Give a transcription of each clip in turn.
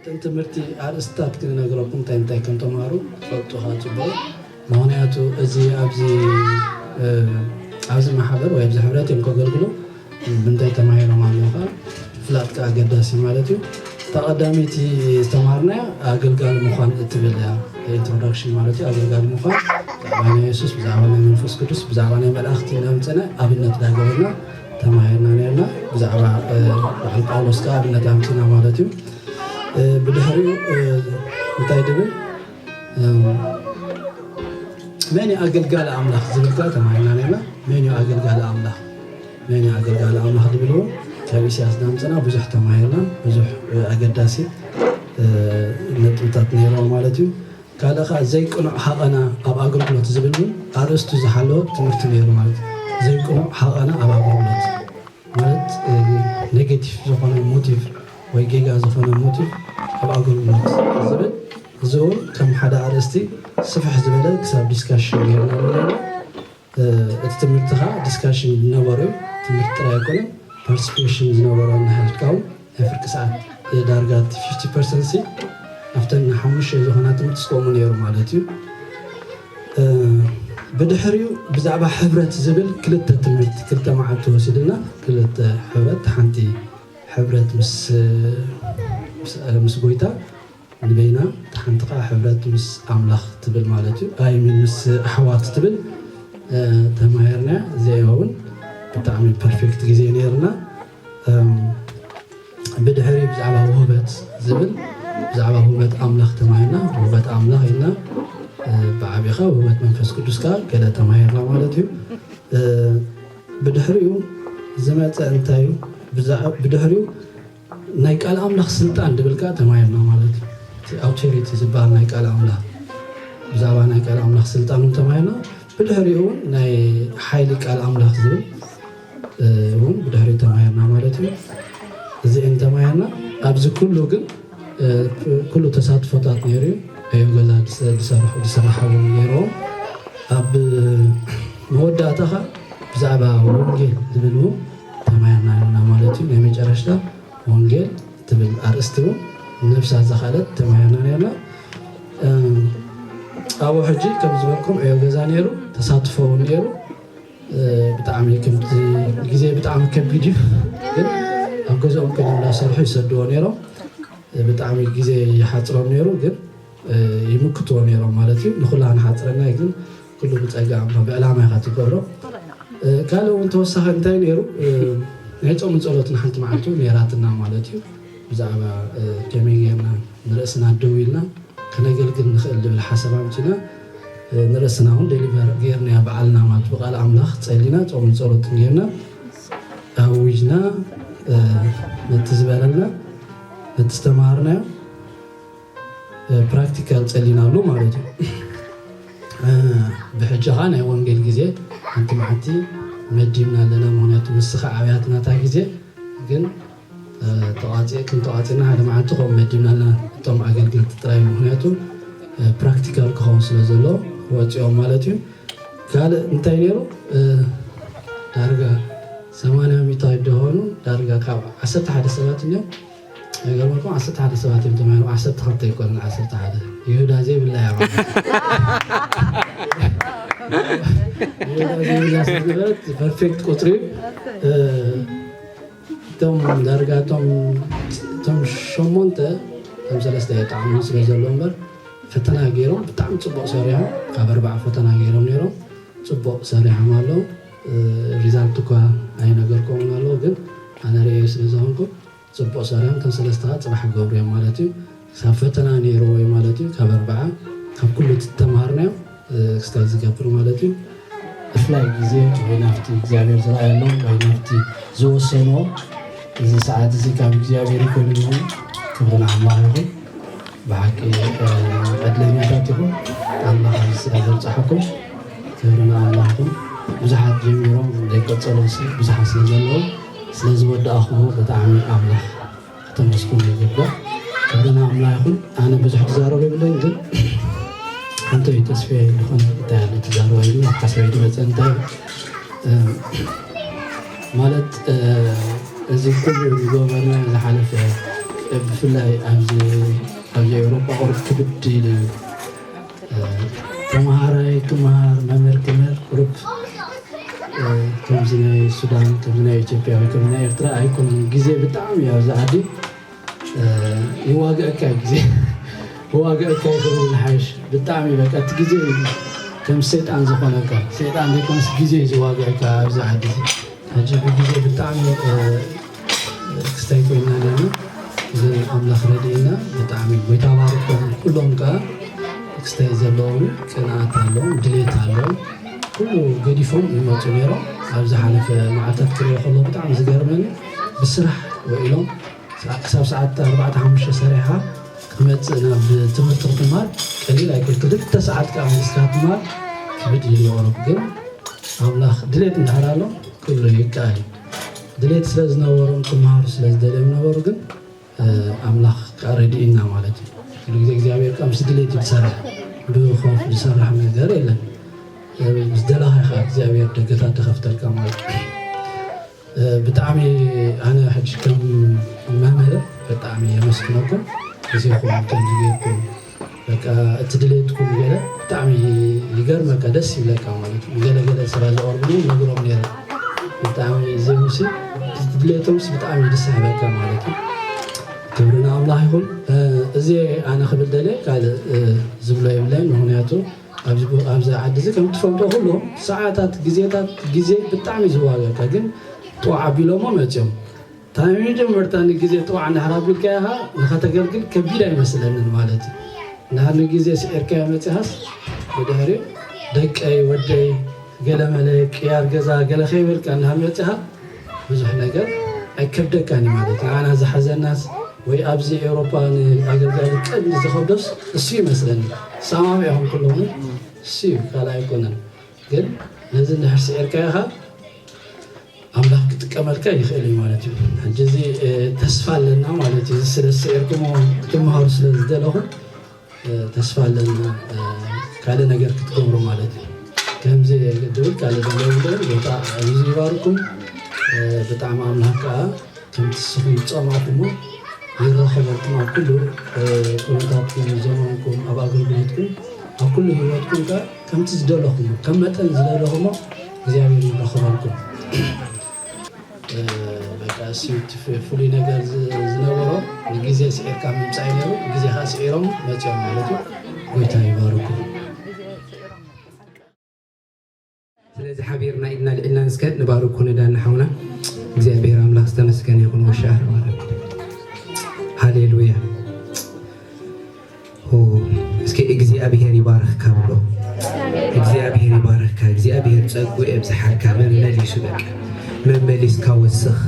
እተን ትምህርቲ ኣርእስትታት ክንነግረኩም እንታይ እንታይ ከም ተምሃሩ ትፈልጡ ከዓ ጽቡቕ። ምኽንያቱ እዚ ኣብዚ ኣብዚ ማሕበር ወይ ኣብዚ ሕብረት እዮም ከገልግሉ ብምንታይ ተማሂሮም ኣለዉ ከዓ ፍላጥ ከዓ ኣገዳሲ ማለት እዩ። እታ ቀዳመይቲ ዝተምሃርናያ ኣገልጋሊ ምዃን እትብል እያ። ኢንትሮዳክሽን ማለት እዩ። ኣገልጋሊ ምዃን ብዛዕባ ናይ የሱስ፣ ብዛዕባ ናይ መንፈስ ቅዱስ፣ ብዛዕባ ናይ መላእኽቲ እናምፀና ኣብነት ዳገበርና ተማሂርና ነርና። ብዛዕባ በዓል ጳውሎስ ከዓ ኣብነት ኣምፅና ማለት እዩ። ብድሕሪኡ እንታይ ድብል መን ኣገልጋሊ ኣምላኽ ዝብል ከዓ ተማሂርና ነርና። መን ኣገልጋሊ ኣምላኽ መን ኣገልጋሊ ኣምላኽ ድብል እውን ካብ ኢሳያስ ዳምፅና ብዙሕ ተማሂርና። ብዙሕ ኣገዳሲ ነጥብታት ነይርዎ ማለት እዩ። ካልእ ከዓ ዘይቅኑዕ ሃቐና ኣብ ኣገልግሎት ዝብል እውን ኣርእስቱ ዝሓለወ ትምህርቲ ነይሩ ማለት እዩ። ዘይቅኑዕ ሃቐና ኣብ ኣገልግሎት ማለት ኔጌቲቭ ዝኾነ ሞቲቭ ወይ ጌጋ ዝኾነ ሞቲቭ ኣብ ኣገልግሎት ዝብል እዚ እውን ከም ሓደ ኣርእስቲ ስፍሕ ዝበለ ክሳብ ዲስካሽን ገይርና ኣለና። እቲ ትምህርቲ ከዓ ዲስካሽን ዝነበሩ ትምህርቲ ጥራይ ኣይኮነን ፓርቲሲፔሽን ዝነበረ ናሕድካውን ናይ ፍርቂ ሰዓት ዳርጋ እቲ ፊፍቲ ፐርሰንት ኣብተን ሓሙሽተ ዝኾና ትምህርቲ ስቆሙ ነይሩ ማለት እዩ። ብድሕሪኡ ብዛዕባ ሕብረት ዝብል ክልተ ትምህርቲ ክልተ መዓልቲ ወሲድና ክልተ ሕብረት ሓንቲ ሕብረት ምስ ጎይታ ንበይና ሓንቲ ከዓ ሕብረት ምስ ኣምላኽ ትብል ማለት እዩ ኣይምን ምስ ኣሕዋት ትብል ተማሂርና። እዚኣ እውን ብጣዕሚ ፐርፌክት ግዜ ነይርና። ብድሕሪ ብዛዕባ ውህበት ዝብል ብዛዕባ ውህበት ኣምላኽ ተማሂርና። ውህበት ኣምላኽ ኢልና ብዓቢኻ ውህበት መንፈስ ቅዱስ ከዓ ገለ ተማሂርና ማለት እዩ። ብድሕሪኡ ዝመፀ እንታይ እዩ? ብድሕሪኡ ናይ ቃል ኣምላኽ ስልጣን ድብል ከዓ ተማሂርና ማለት እዩ። እቲ ኣውቶሪቲ ዝበሃል ናይ ቃል ኣምላኽ ብዛዕባ ናይ ቃል ኣምላኽ ስልጣን እውን ተማሂርና። ብድሕሪኡ እውን ናይ ሓይሊ ቃል ኣምላኽ ዝብል እውን ብድሕሪ ተማሂርና ማለት እዩ። እዚአን ተማሂርና። ኣብዚ ኩሉ ግን ኩሉ ተሳትፎታት ነይሩ እዩ። ዕዮ ገዛ ዝሰርሑ ዝስራሓ እውን ነይርዎም። ኣብ መወዳእታ ኸ ብዛዕባ ወንጌል ዝብል እውን ተማሂርና ኣለና ማለት እዩ። ናይ መጨረሽታ ወንጌል ትብል ኣርእስቲ እውን ነብሳ ዝኻለት ተማሂርና ነርና። ኣብኡ ሕጂ ከም ዝበልኩም ዕዮ ገዛ ነይሩ፣ ተሳትፎ እውን ነይሩ። ብጣዕሚ ከምቲ ግዜ ብጣዕሚ ከቢድ እዩ፣ ግን ኣብ ገዛኦም ኮይኖም እንዳሰርሑ ይሰድዎ ነይሮም። ብጣዕሚ ግዜ ይሓፅሮም ነይሩ፣ ግን ይምክትዎ ነይሮም ማለት እዩ። ንኩላ ንሓፅረና ግን ኩሉ ብፀጋ እሞ ብዕላማ ኢኻ ትገብሮ። ካልእ እውን ተወሳኺ እንታይ ነይሩ? ናይ ፆምን ጸሎትን ሓንቲ መዓልቲ እውን ነይራትና ማለት እዩ። ብዛዕባ ከመይ ጌርና ንርእስና ደው ኢልና ከነገልግል ንኽእል ዝብል ሓሳብ ኣምፂና ንርእስና እውን ዴሊቨር ጌርናያ ባዕልና ማለት ብቃል ኣምላኽ ጸሊና ጾምን ጸሎትን ጌርና ኣዊጅና ነቲ ዝበለልና ነቲ ዝተምሃርናዮ ፕራክቲካል ጸሊናሉ ማለት እዩ። ብሕጂ ኸዓ ናይ ወንጌል ግዜ ሓንቲ መዓልቲ መዲብና ኣለና። ምክንያቱ ምስኻ ኣብያትናታ ግዜ ግን ተዋፂ ክንተዋፂና ሓደ መዓልቲ ከምኡ መዲብናልና እቶም ኣገልገልቲ ጥራይ ምክንያቱ ፕራክቲካል ክኸውን ስለ ዘሎ ክወፅኦም ማለት እዩ። ካልእ እንታይ ነይሩ? ዳርጋ ሰማንያ ሚእታዊት ደሆኑ ዳርጋ ካብ ዓሰርተ ሓደ ሰባት እዮም። ኣይገርመኩም? ዓሰርተ ሓደ ሰባት እዮም ተማሂሮም። ዓሰርተ ክልተ ኣይኮነን፣ ዓሰርተ ሓደ። ይሁዳ ዘይብላ እያ ማለት እዩ። ይሁዳ ዘይብላ ስለ ዝነበረት ፐርፌክት ቁፅሪ እዩ። እቶም ዳርጋ እቶም እቶም ሸሞንተ እቶም ሰለስተ የጣዕሙ ስለ ዘሎ እምበር ፈተና ገይሮም ብጣዕሚ ፅቡቅ ሰሪሖም። ካብ ኣርባዓ ፈተና ገይሮም ነይሮም ፅቡቅ ሰሪሖም ኣለዉ። ሪዛልት እኳ ኣይነገርኩምን ኣለዉ፣ ግን ኣነ ርእየ ስለ ዝኾንኩ ፅቡቅ ሰሪሖም። እቶም ሰለስተ ከዓ ፅባሕ ክገብሩ እዮም ማለት እዩ። ክሳብ ፈተና ነይርዎ እዩ ማለት እዩ። ካብ ኣርባዓ ካብ ኩሉ እቲ ዝተምሃርናዮ ክስታይ ዝገብር ማለት እዩ። ብፍላይ ግዜ ወይ ናብቲ እግዚኣብሔር ዝረኣየሎም ወይ ናብቲ ዝወሰንዎ እዚ ሰዓት እዚ ካብ እግዚኣብሔር ይኮይኑ ክብሪ ንኣምላኽ ይኹን። ብሓቂ ዕድለኛታት ኢኹም ኣምላኽ ኣብዚ ስለ ዘብፅሓኩም ክብሪ ንኣምላኽ ይኹን። ብዙሓት ጀሚሮም ዘይቀፀሉ ብዙሓት ስለ ዘለዉ ስለ ዝወዳእኹዎ ብጣዕሚ ኣምላኽ ክተመስግኑ ይግባእ። ክብሪ ንኣምላኽ ይኹን። ኣነ ብዙሕ ትዛረቡ የብለይን ግን ሓንቲ እዩ ተስፍየ ዝኾነ እንታይ ኣሎ ትዛረቡ የብለይን ሓሳብ ድመፀ እንታይ ማለት እዚ ኩሉ ዝገበርና ዝሓለፈ ብፍላይ ኣብዚ ኣብዚ ኤውሮጳ ቁሩብ ክብድ ኢሉ እዩ። ተምሃራይ ክምሃር፣ መምህር ክምህር ቁሩብ ከምዚ ናይ ሱዳን፣ ከምዚ ናይ ኢትዮጵያ ወይ ከምዚ ናይ ኤርትራ ኣይኮነን። ግዜ ብጣዕሚ እዩ ኣብዚ ዓዲ ይዋግአካ እዩ። ግዜ ይዋግአካ እዩ ክብል ዝሓይሽ። ብጣዕሚ በቃ እቲ ግዜ እዩ ከም ሰይጣን ዝኾነካ። ሰይጣን ዘይኮነስ ግዜ እዩ ዝዋግአካ ኣብዚ ዓዲ እዚ። ሕጂ ብግዜ ብጣዕሚ ክስታይ ኮይና ኣለና። ግን ኣምላኽ ረድእና ብጣዕሚ ጎይታ ባርኮም። ኩሎም ከኣ ክስታይ ዘለዎም ቅንኣት ኣለዎም፣ ድሌት ኣለዎም። ኩሉ ገዲፎም ይመፁ ነይሮም። ኣብ ዝሓለፈ መዓልታት ክሪኦ ከሎ ብጣዕሚ ዝገርመኒ ብስራሕ ውዒሎም ክሳብ ሰዓት ኣርባዕተ ሓሙሽተ ሰሪሕኻ ክትመፅእ ናብ ትምህርቲ ክትማር ቀሊል ኣይኮን። ክልተ ሰዓት ከዓ መሊስካ ክትማር ክብድ ኢሉ ይቐርብ። ግን ኣምላኽ ድሌት እንድሕር ኣሎ ኩሉ ይከኣል እዩ። ድሌት ስለ ዝነበሮም ክመሃሩ ስለ ዝደለዩ ነበሩ። ግን ኣምላኽ ከዓ ረድእና ማለት እዩ። ኩሉ ግዜ እግዚኣብሔር ከዓ ምስ ድሌት እዩ ዝሰርሕ። ብኾፍ ዝሰራሕ ነገር የለን። ምስ ደለኻ ኢኻ እግዚኣብሔር ደገታት ተኸፍተልካ ማለት እዩ። ብጣዕሚ ኣነ ሕጂ ከም መምህር ብጣዕሚ የመስግነኩም። ግዜኹም ከምዚ ጌርኩም በቃ እቲ ድሌትኩም ገለ ብጣዕሚ ይገርመካ፣ ደስ ይብለካ ማለት እዩ። ገለ ገለ ስራ ዘቐርቡኒ ነግሮም ነይረ። ብጣዕሚ እዚኦምሲ ድሌቶምስ ብጣዕሚ ደስ ይብለካ ማለት እዩ። ክብሪ ንኣምላኽ ይኹን። እዚ ኣነ ክብል ደልየ ካልእ ዝብሎ የብለይን። ምኽንያቱ ኣብዚ ዓዲ እዚ ከም ትፈልጦ ኩሎም ሰዓታት፣ ግዜታት፣ ግዜ ብጣዕሚ ዝዋገካ ግን ጥዋዕ ኣቢሎሞ መፅዮም። እታ መጀመርታ ንግዜ ጥዋዕ እንድሕር ኣቢልካያ ንኸተገልግል ከቢድ ኣይመስለንን ማለት እዩ። እንድሕር ንግዜ ስዒርካዮ መጺኻስ ብድሕሪኡ ደቀይ ወደይ ገለመለ ቅያር ገዛ ገለ ከይበልካ እንድሕር መጺኻ ብዙሕ ነገር ኣይከብደካን እዩ ማለት እዩ። ንዓና ዝሓዘናስ ወይ ኣብዚ ኤውሮፓ ንኣገልጋሊ ቀንዲ ዝኸብዶስ እሱ ይመስለኒ። ሰማሚዕኹም ኩለኹም እሱ እዩ፣ ካልእ ኣይኮነን። ግን ነዚ እንድሕር ስዒርካዮ ኸኣ ኣምላኽ ክጥቀመልካ ይኽእል እዩ ማለት እዩ። ሕጂ እዚ ተስፋ ኣለና ማለት እዩ። እዚ ስለ ዝስዒርኩሞ ክትምሃሩ ስለ ዝደለኹም ተስፋ ኣለና። ካልእ ነገር ክትገብሩ ማለት እዩ። ከምዚ ግድብል ካልእ ነገር የብለን። ጎይታ ኣዚዙ ይባርኩም። ብጣዕሚ ኣምላኽ ከኣ ከምቲ ንስኹም ዝጸማእኩሞ ይራኸበልኩም። ኣብ ኩሉ ኩነታትኩም፣ ዘመንኩም፣ ኣብ ኣገልግሎትኩም፣ ኣብ ኩሉ ህይወትኩም ከኣ ከምቲ ዝደለኹሞ፣ ከም መጠን ዝደለኹሞ እግዚኣብሔር ይራኸበልኩም። በቃ እሱ እቲ ፍሉይ ነገር ዝነበሮ ንግዜ ስዒርካ ምምጻእ እዩ ነይሩ። ግዜ ከኣ ስዒሮም መጺኦም ማለት እዩ። ጎይታ ይባርኩም። ስለዚ ሓቢርና ኢድና ልዒልና እስከ ንባርኮ ነዳኒ ሓውና። እግዚኣብሔር ኣምላኽ ዝተመስገነ ይኹን። ወሻ ሃሌሉያ። እስኪ እግዚኣብሔር ይባርኽካ ብሎ። እግዚኣብሔር ይባርኽካ። እግዚኣብሔር ጸጉ የብዝሓልካ። መመሊሱ በቃ መመሊስካ ወስኽ።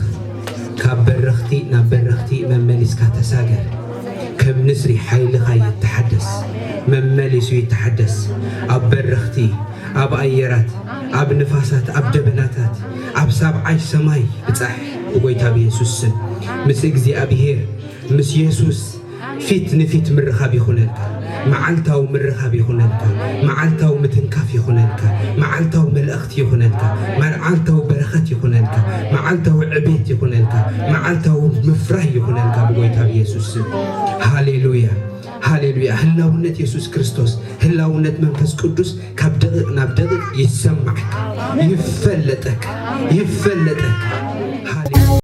ካብ በረኽቲ ናብ በረኽቲ መመሊስካ ተሳገር። ከም ንስሪ ሓይልኻ ይተሓደስ። መመሊሱ ይተሓደስ። ኣብ በረኽቲ ኣብ ኣየራት ኣብ ንፋሳት ኣብ ደበናታት ኣብ ሳብዓይ ሰማይ ብጻሕ ብጎይታ ብየሱስ ስም ምስ እግዚኣብሔር ምስ የሱስ ፊት ንፊት ምርኻብ ይኹነልካ። መዓልታዊ ምርኻብ ይኹነልካ። መዓልታዊ ምትንካፍ ይኹነልካ። መዓልታዊ መልእኽቲ ይኹነልካ። መዓልታዊ በረኸት ይኹነልካ። መዓልታዊ ዕቤት ይኹነልካ። መዓልታዊ ምፍራይ ይኹነልካ ብጎይታ ብየሱስ ስም። ሃሌሉያ። ሃሌሉያ። ህላውነት የሱስ ክርስቶስ፣ ህላውነት መንፈስ ቅዱስ ካብ ደቂቕ ናብ ደቂቕ ይሰማዕካ፣ ይፈለጠካ፣ ይፈለጠካ። ሃሌሉያ።